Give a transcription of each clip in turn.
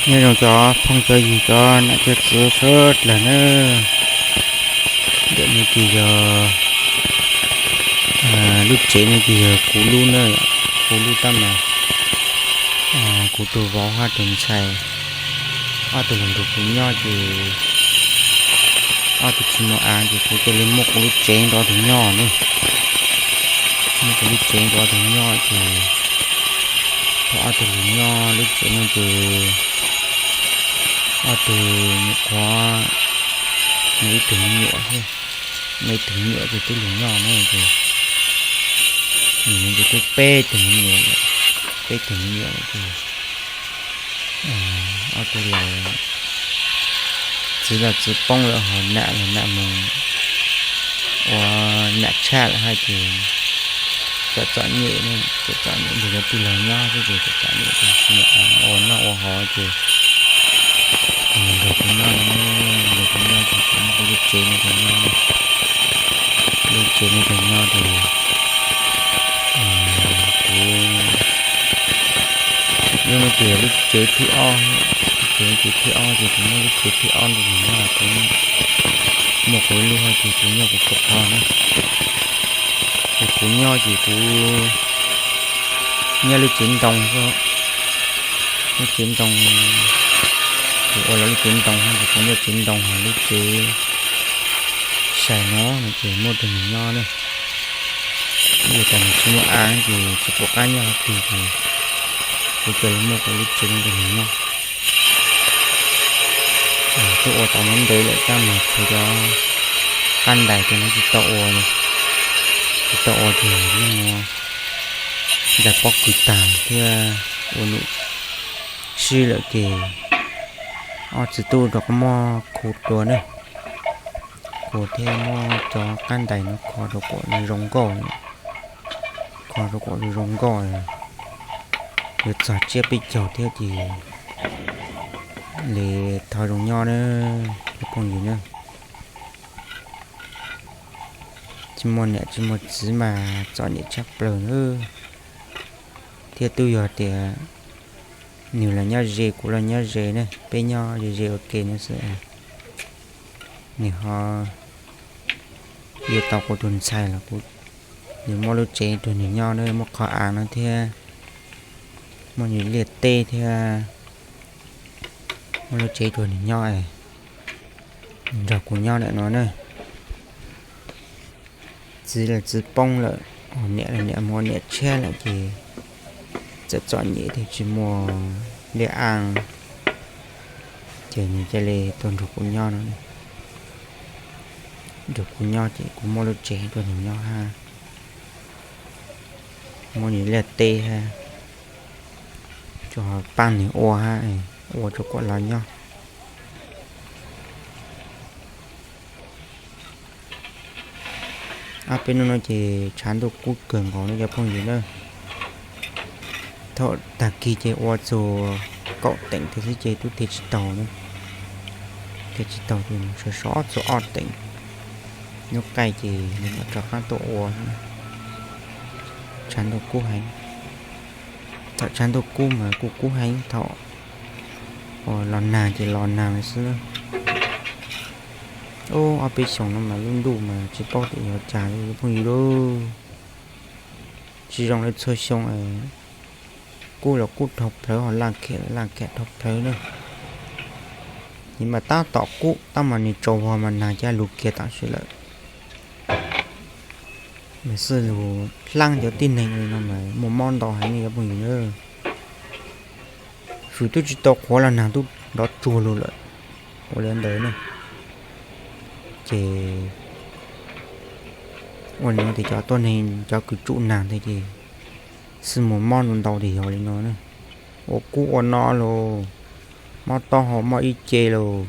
Nyob zoo cov phooj cov ywg cov nam cov txiv sawv dlawg na. Ntawm no ces yog, lub tsev no ces yog kuv lub na, kuv lub tab mas kuv tus vauv hab tus ntxhais ob tug los nrog kuv nyob ces ob tug tsis muaj av ces kuv cia li muab kuv lub tsev rau ob tug nyob na. Muab kuv lub tsev rau ob tug nyob ces thaum ob tug los nyob lub tsev no ces ob tug nyuam qhuav muaj ib tug me nyuam xwb, muaj ib tug me nyuam ces twb los nyob na ces nws ces twb peb tug me nyuam lawm, peb tug me nyuam lawm ces ob tug los txiv los txiv poob lawm ho nam los nam mus ua nam tshaj lawm hab ces txom txom nyem, txom txom nyem nrog cov tij laug nyob xwb ces txom txom nyem ces tsis muaj av ua noj ua haus ces nrog kuv nyob, nrog kuv nyob ces kuv muab kuv lub tsev no rau nyob, lub tsev no rau nyob ces kuv lub no ces yog lub tsev thib ob, lub tsev thib ob ces kuv muab lub tsev thib ob rau nws nyob, kuv muaj kuv ib lub hab ces kuv nyob kuv tus qhov na. Ces kuv nyob ces kuv nyob lub tsev ntoo xwb, lub tsev ntoo, kuv ua los lub tsev ntoo hab ces kuv nyob tsev ntoo hos lub tsev sai no no ces muab rau nws nyob na. Vim tas nws tsis muaj av ces tsis pom qab nyob hab plig ces kuv cia li muab kuv lub tsev no rau nws nyob. Twb ua tau ntev ntev lawm tab mas tshuav cov qab ntais ces nws tsis tau ua, tsis tau ua ces nim no ntais pob kws tag thiab ua num sib lawm ces ob txiv tub rov qab muab khu dua na, khu thiab muab cov qab ntais no kho rau kom zoo nkauj, kho rau kom zoo nkauj, yuav txog tsiab peb caug thiab ces li thov zoo nyob na cov phooj ywg na. Tsis muaj niam tsis muaj txiv mas txom nyem tshaj plaws na. Thiab twb yog tias nws los nyob ze kuv los nyob ze ne, peb nyob ze ze ua ke no xwb. Nws ho yuav tau kuv tus ntxhais los kuv, nws muab lub tsev rau nws nyob na, muab qhov av no thiab, muab nws liaj teb thiab, muab lub tsev rau nws nyob, nws nrog kuv nyob ntawm no na. Txiv los txiv poob lawm, niam los niam mus ua niam tshiab lawm ces txawm txom nyem thiab tsis muaj liaj aj, ces nws cia li tuaj nrog kuv nyob no. Nrog kuv nyob ces kuv muab lub tsev rau nws nyob hab, muab nws liaj teb hab, tsuas ho paab nws ua hab, ua rau kuam los nyob. Ob peb hnub no ces tshav ntuj kub kawg nkaus no cov phooj ywg na. Thaum tag kis ces ua txug kaum teem tag xwb ces tub tig tsis taug na. Tig tsis taug ces mus sov sov txug ob teem, hnub qaij ces nws mam rov qab tuaj ua. Tshav ntuj kub heev. Thaum tshav ntuj kub mas kuj kub heev, thaum uas los nag ces los nag xwb na. Ob peb xyoos no mas lub ntuj mas tsis paub tias yuav cas li cov phooj ywg lauj. Tsis zoo li txhua xyoo, kub los kub dhau plawv ho laj khiam los laj khiam dhau plawv na. Nws mas tab tom kub tab mas nws tsaus vog mas nag cab lug kiag tam sim lawm. Mas xwb lug hlaab cov tib neeg li no mas muaj mob ntau heev li cov phooj ywg na. Fwm tub tsis tau qhuav los nag tub nrov tsuag lug lawm, ua li ntawd na. Ces ua li no tias cov tuab neeg cov kws tsuj nag ntawd ces xwb mus mob ntau ntau tias yog li no na. Ua kub ua no los mob taub hau mob ib ce los,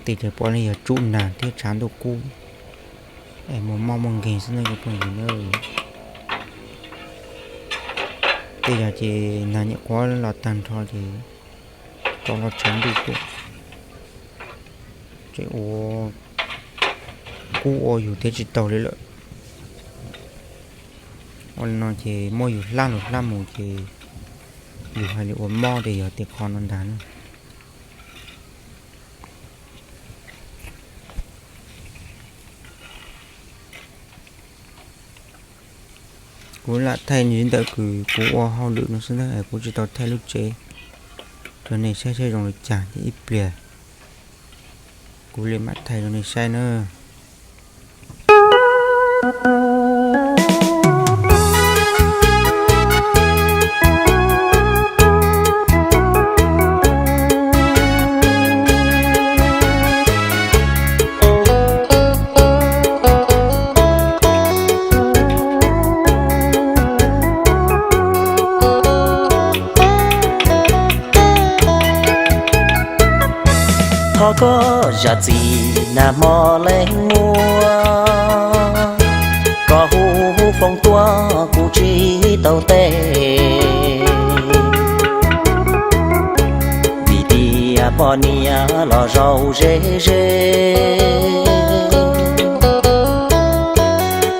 tes tas puav leej yog tsuj nag thiab tshav ntuj kub es mus mob muaj nkeeg xwb na cov phooj ywg na. Tej yog ces nag nyuam qhuav los tag nrho ces rov los tshav ntuj tuaj, ces ua kub ua yus thiab tsis taug li lawm. Ua li no ces muab yus hlab lug hlab mus ces Yus hais li ua mob tias yog tej qho no ntag na. Kuv lam thaij ntawm kws kuv ua hauj lwm no xwb na, kuv tsis tau thaij lub tsev rau nej saib saib zoo li cas, ces ib pliag kuv li mam thaij rau nej saib na. Thov koj zam txim nag hmo leej muab, koj hu foom tuaj kuv tsis tau teb. Vim tias poj niam los zaum ze ze,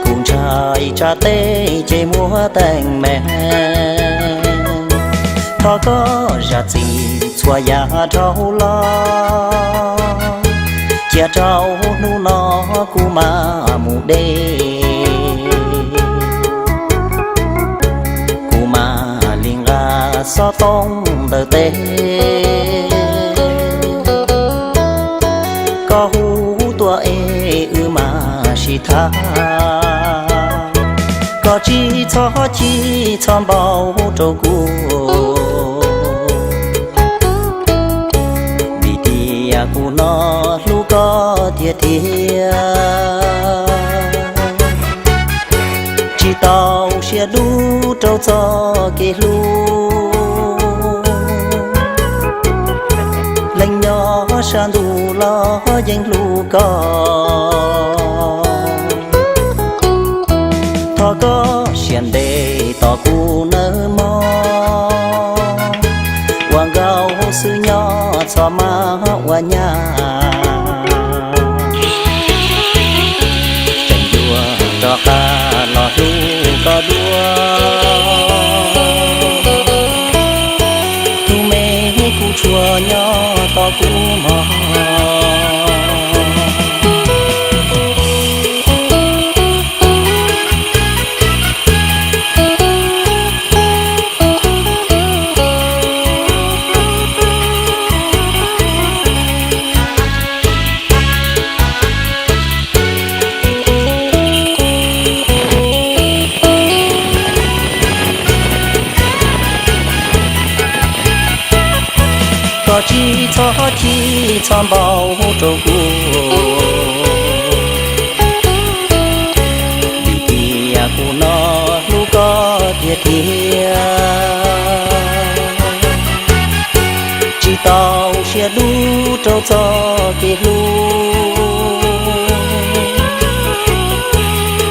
kuv ntshai tsam tej ces muab teeb meem. Thov koj zam txim txhua yam dhau los, cia rau hnub no kuv mam mus de, kuv mam li nqa xov tooj ntawm teb. Koj hu tuaj es wb mam sib tham, koj tsis txhob chim txhob npau rau kuv, vim tias kuv no hlub koj tiag tiag. Tsis tau siab dub rau txoj kev hlub, leej nyob sab ntuj los yeej hlub koj. Thov koj siab ntev tos kuv nawb mog, ua nkauj xwb nyob txhob mas ua nyab. Tseem yuav rov qab los hlub koj dua, tus me kuv tsuas nyob tos kuv mog. Koj tsis txhob chim txhob npau rau kuv, vim tias kuv no hlub koj tiag tiag. Tsis tau siab dub rau txoj kev hlub,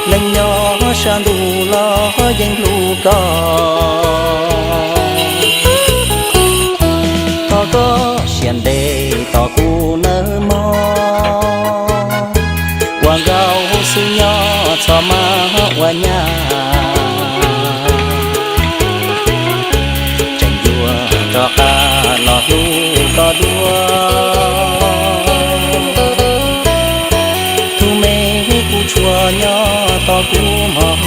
leej nyob sab ntuj los yeej hlub koj. Thov koj siab ntev tos kuv nawb mog, ua nkauj xwb nyob txhob mas ua nyab. Tseem yuav rov qab los hlub koj dua, tus me kuv tsuas nyob tos kuv mog.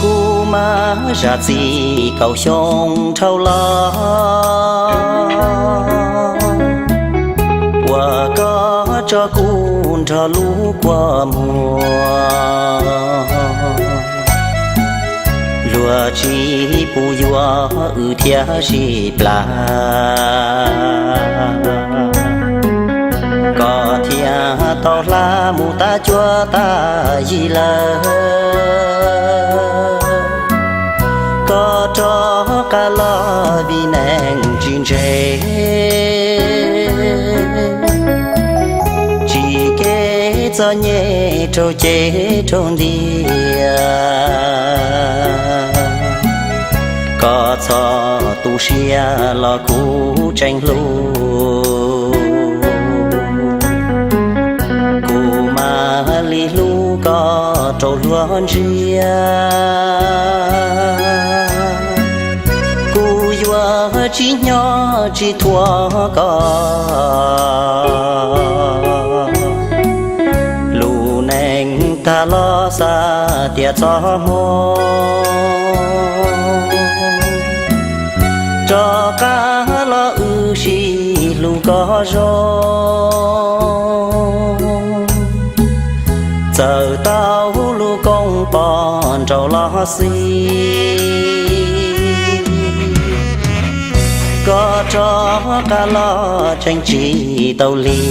Kuv mas zam txim kaum xyoo dhau los, uas koj tso kuv nrog lub kua muag, luag tsis pub yuav wb thiab sib plas. Koj thiaj tau hla mus tab cuab tab yig lawm, koj rov qab los vim neeg tsis ntse, tsis kev txom nyem raug cev raug ntiag. Koj txhob tu siab los kuv tseem hlub, kuv mam li hlub koj rau luag ntsia. Kuv yuav tsis nyob tsis thuam koj, lub neej tag los xav tias txoj hmoo, rov qab los wb sib hlub kom zoo. Txawm tau lub koob poj nraug los xij, koj rov qab los tseem tsis tau li,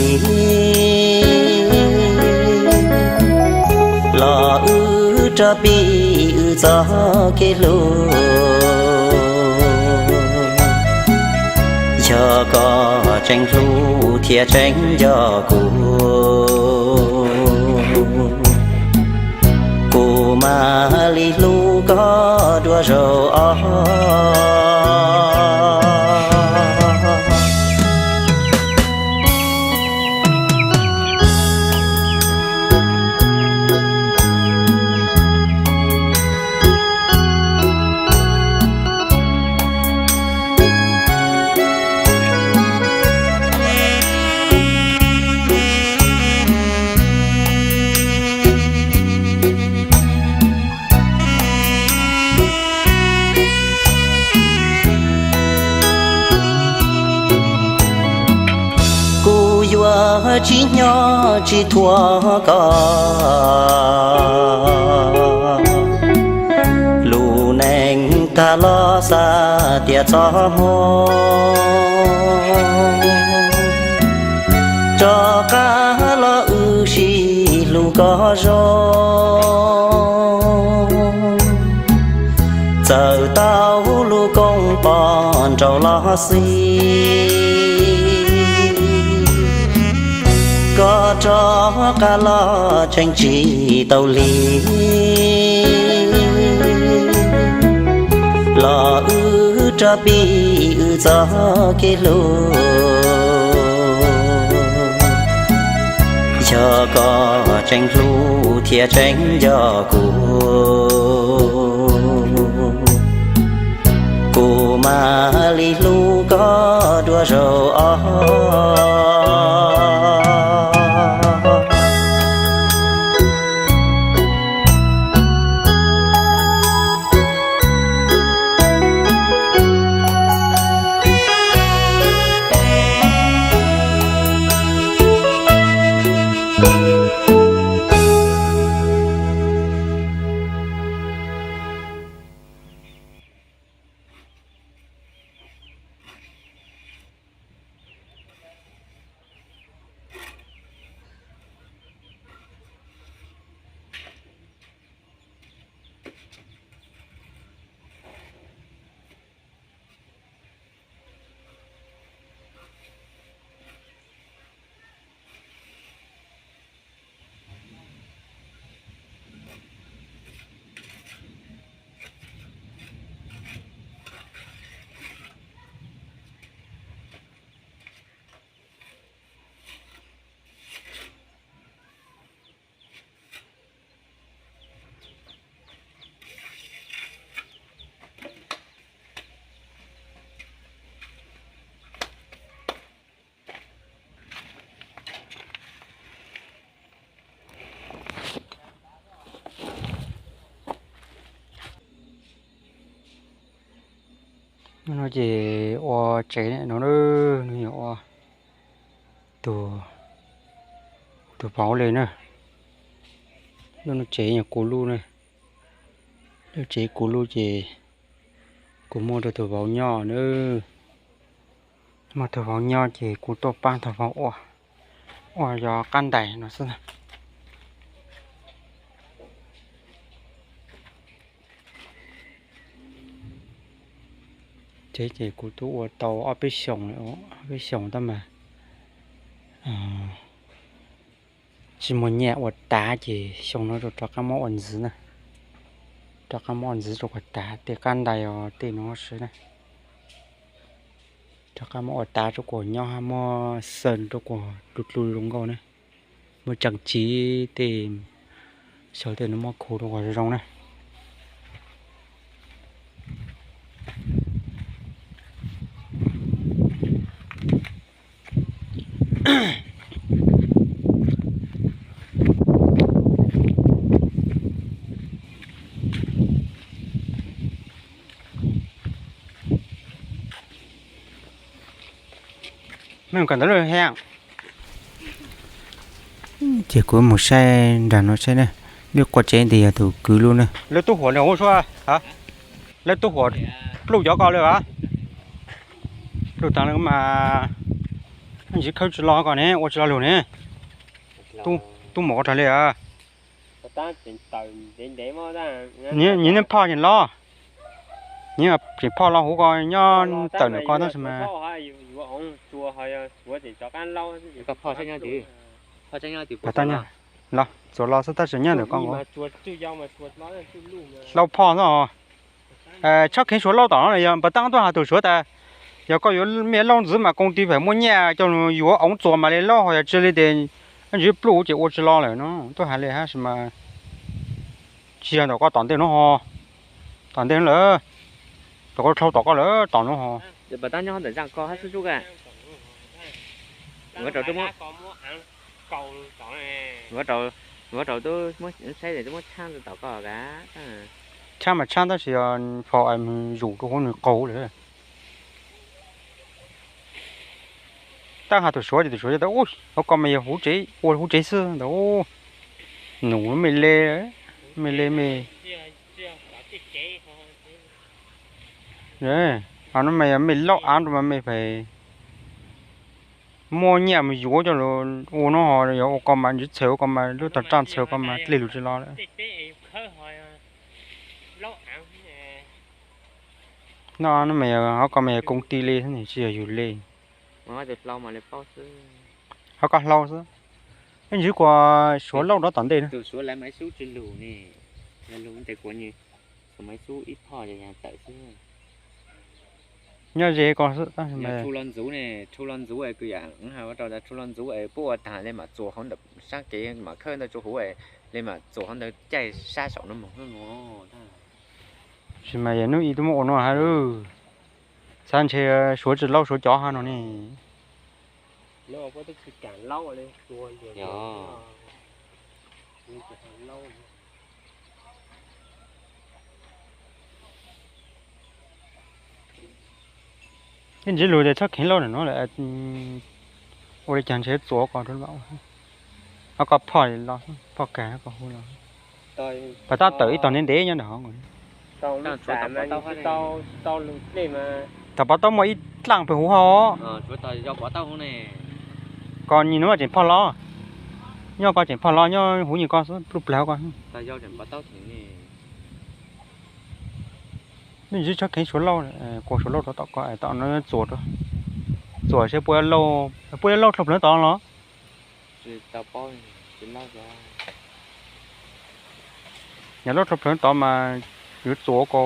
los wb rov pib wb txoj kev hlub. Yog koj tseem hlub thiab tseem nco kuv, kuv mam li hlub koj dua zaum ob. Kuv yuav tsis nyob tsis thuam koj, lub neej tag los xav tias txoj hmoo, rov qab los wb sib hlub kom zoo. Txawm tau lub koob poj nraug los xij, koj rov qab los tseem tsis tau li, los wb rov pib wb txoj kev hlub. Yog koj tseem hlub thiab tseem nco kuv, kuv mam li hlub koj dua zaum ob. No ces ua tsev no, nws yog ua tus Tus vauv li na, lub no tsev yog kuv lub na, lub tsev kuv lub ces kuv muab rau tus vauv nyob na. Muab tus vauv nyob ces kuv tuaj pab tus vauv ua, ua yog qab ntais no xwb na. Tsev ces kuv twb ua tau ob peb xyoos, ob peb xyoos tab mas tsis muaj nyiaj ua tav ces xyoo no rov qab muab ua ntxiv na. Rov qab muab ua ntxiv rau kom tav tej qab ntais os tej no seb na. Rov qab muab ua tav rau kom nyob, muab xees rau kom dlu dlu zoo nkauj na. Muab tseem tsiv tej, xyaw tej no muab khu rau kom zoo zoo na. Ces kuv mus saib nram no saib ne, lub qua tsev ntawd yog tus kwv lub ne. Lawv tub huam li hauv sua, lawv tub huam pluj cov ko li as. Pluj tag li mas ntsis khawb tsis lo ko ne, ua tsis lo lug ne. Tub muam ua raws li as. Nyias neb phoj nyias los, nyias tseem phoj los huv ko nyob tawm ntawm ko tab sis mas. Los txuas los xwb tab sis nyob ntawm ko. Laub phoj xwb os. Tshab kheev suav laub tom no yog npawg Tab tuaj has tus suav tas, yog koj yuav me laub ntxiv mas koom tis pem muaj nyiaj coj yuav oov txuas mas li laub, ho yog tsis li ces ntsis pluj ces ua tsis lo lawm no. Tuaj hais li hab sis mas tsis yog ntawm ko tom ntej no ho, tom ntej no lawm, tom ko dhau tom ko lawm tom no ho. Yuav rau tub, yuav rau tub muab saib, tub muab tshab tom ko ka. Tshab mas tshab tab sis yog faus es mus zus rau huv nws qaug lawm. Tab has tus suav ces tus suav tias, ub, hauv ko mas yog huv tsev, ua huv tsev xwb ntag. Nus me le, me le me. Ho no mas yog mej laub av rau mas mej pem muaj nyiaj mus yuav coj los ua no ho, yog ua ko mas ntsib txhaws ua ko mas lub tag raj txhaws ko mas dleg lug tsis lo lawm. No mas yog hauv ko mas yog koom tis li xwb tsis yog yus li. Hauv ko hlau xwb. Ib ntsis kuas suav lauj rov tom ntej na. Nyob ze ko xwb. Rhu lo ntxuv ne, rhu lo ntxuv es kwv yam ua rau rhu lo ntxuv es puab ua tag li mam txuas hauv ntawm sab kev mam khawb ntawd rau huv li mam txuas hauv ntawd caij sab saum no mus. Sis mas yog hnub ib tub muab ua no hab, xav ntshe suav tsis lauj suav cov hab no ne. Ib ntsis lug tias txhob kheev lauj ntawm no lawm, ua li cas ntshe txuas ko, ko phoj li los, phoj kag ko hu los. Pas tab tawm ib tog ntev ntev nyob ntawm hov. Tog pov taub muaj ib dlaaj pem huv hov. Koj nyias no tseem phoj los, nyob ko tseem phoj los nyob huv nyias ko xwb pluj plag ko. Nej ntsis txhob kheev suav lauj, kuas suav lauj rov tom ko, tom no txuas, txuas seb puas, puas yuav lauj dlhau plaws tod los. Yog lauj dlhau plaws tod mas yuav txuas ko,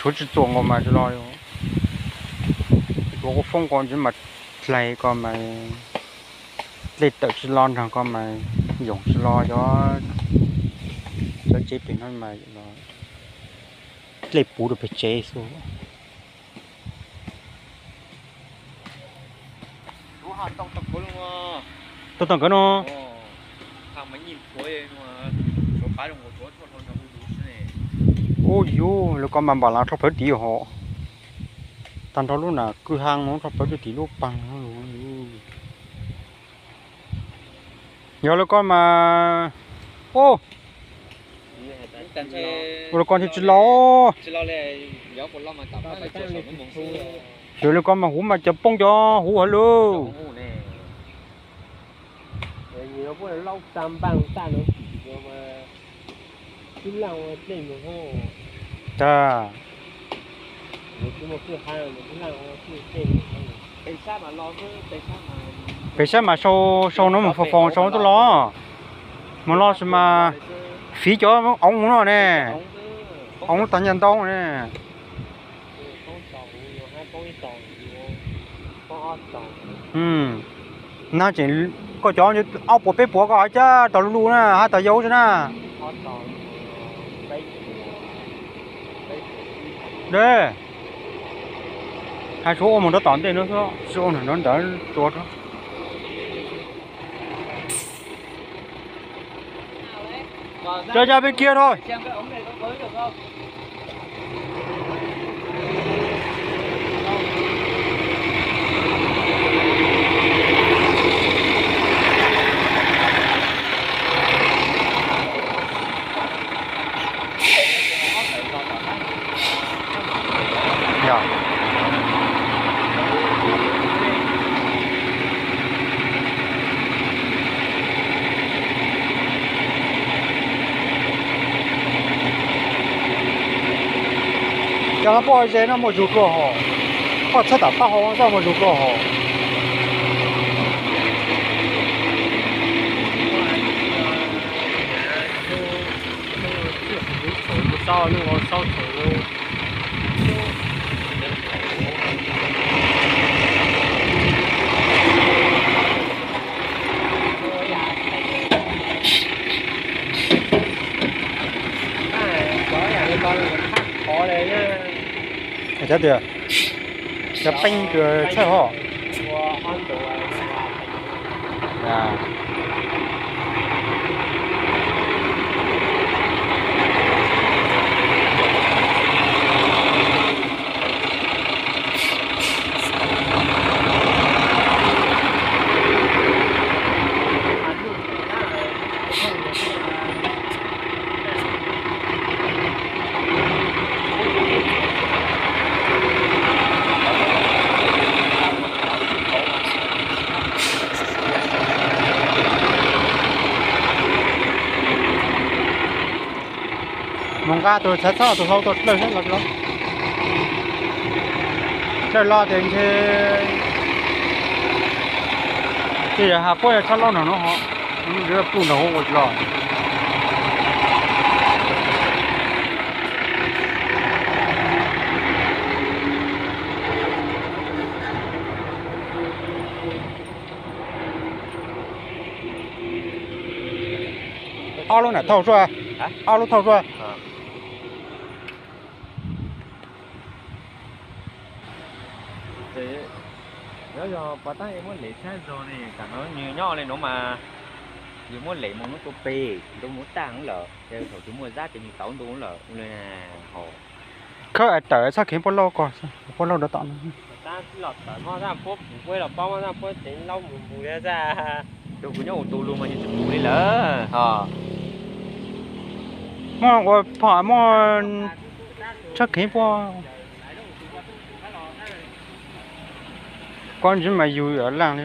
suav tsis txuas nkaus mas tsis los. Txuas kuv foob ko ntsis mas dlhais ko mas dlej tawm tsis los nrog ko mas yoom tsis los. Cov tsev pem no mas dlej puv rau pem tsev xwb. Tau tau nkawd no. Ub yus, lawv ko mas npam lav rho plawv tim hov. Tag nrho lub nam kwj ha no rho plawv tim lub paag. Yog li ko mas, ua li ko thiaj tsis los. Yog li ko mas huv mas cov poob cov huv hauv lawm. Tag. Pem sab mas sau, sau no mus foom foom sau tuaj los. Mus los sis mas fiv cov oov no ne. Oov tag nyaj ntau ne. Nag tseem koj cov ob puas peb puas koj cab tau lub lub na, hab tau yau xwb na. Hab tsuav ua mus rau tom ntej no xwb, tsis ua ntawd tua. Cov cab peb kiag rau. Cov no puaj ze no muaj zug dua hos, puaj txhab tam pab hau xwb muaj zug dua hos. Cov tias cov peeb kws txhawj hos. Mus nqa tus txhab txhob tus hlau tuaj dlawg los, dlawg los tias ntshe, ces yog has puab yog txhob laub nram no ho, pluj nram hauv ua tsis los. Ob lub nram thauj sua, ob lub thauj sua. Nyob yog pov tab muab lem tshab zog ne, tam no nws nyob li no mas yus muab lem mus nub tua pem ntu mus tag lawm, ces thaum twg muaj zab ces nws tau ntu lawm li. Khawb tawm txhob kheev puab lauj ko, puab lauj rau tom no. Tus kuv nyob ua tus lug mas nws tsis pum li lawm. Muaj ua phom muaj txhob kheev puab. Koj ntsis mas yus yuav laag li.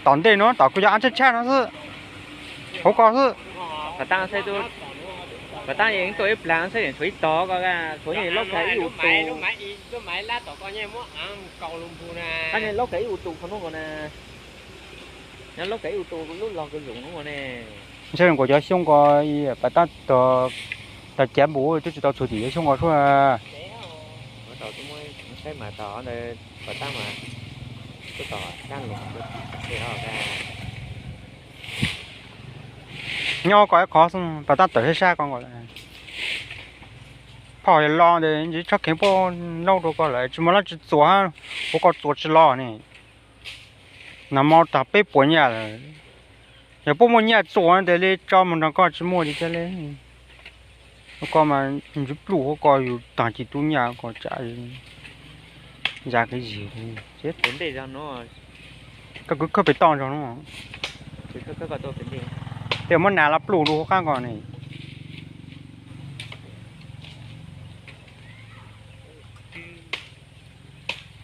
Tom ntej no tom kuv cov av tshab tshab no xwb, hauv ko xwb. Pov tab yeej tuaj ib plag xwb tshuav ib tog ko, tshuav laub kag ib u tus. Laub kag ib u tus qhov no na. Nyob laub kag ib u tus lub log kag zoom no ne. Ntshe nkaus cov xyoob ko, pov tab tag cav npum twb tsis tau txhuam tim cov xyoob ko suab. Nyob ko ib qhov xwb, pov tab tawm sab sab ko nkaus. Phom los ntawd ntshe txhob kheev puab lauj rau ko lawm, tsis muaj leej tsis txuas, ua ko txuas tsis los ne. Nag hmo tag peb puas nyaj lawm. Yog puab muaj nyaj txuas tes li tso mus nrog koj tsis muaj li thiab li. Ua ko mas ntsib pluj ua ko yus taag ci tub nyaj ko tsam ya kev zig. Koj kwv khawb pem toj zog no. Tej muab nas los pluj rau hauv qab ko ne.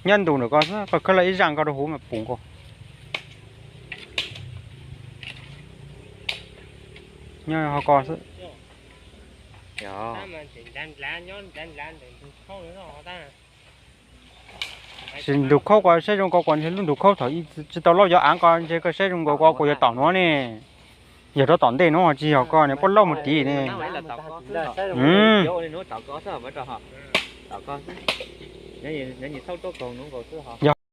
Nyob ntu ntawm ko xwb, koj khawb los ib zaj ko rau hauv mas pum nkaus. Nyob hauv ko xwb. Ntug khaub ko saib zoo ko, kuv saib zoo ko, kuv ntshe lub ntug khaub thaum tsis tau loj yov av ko ntshe koj saib zoo nkaus ko kuv yuav tom nuav ne. Yog rov tom ntej nuav tsis yog ko ne, puab laub mus tiv ne.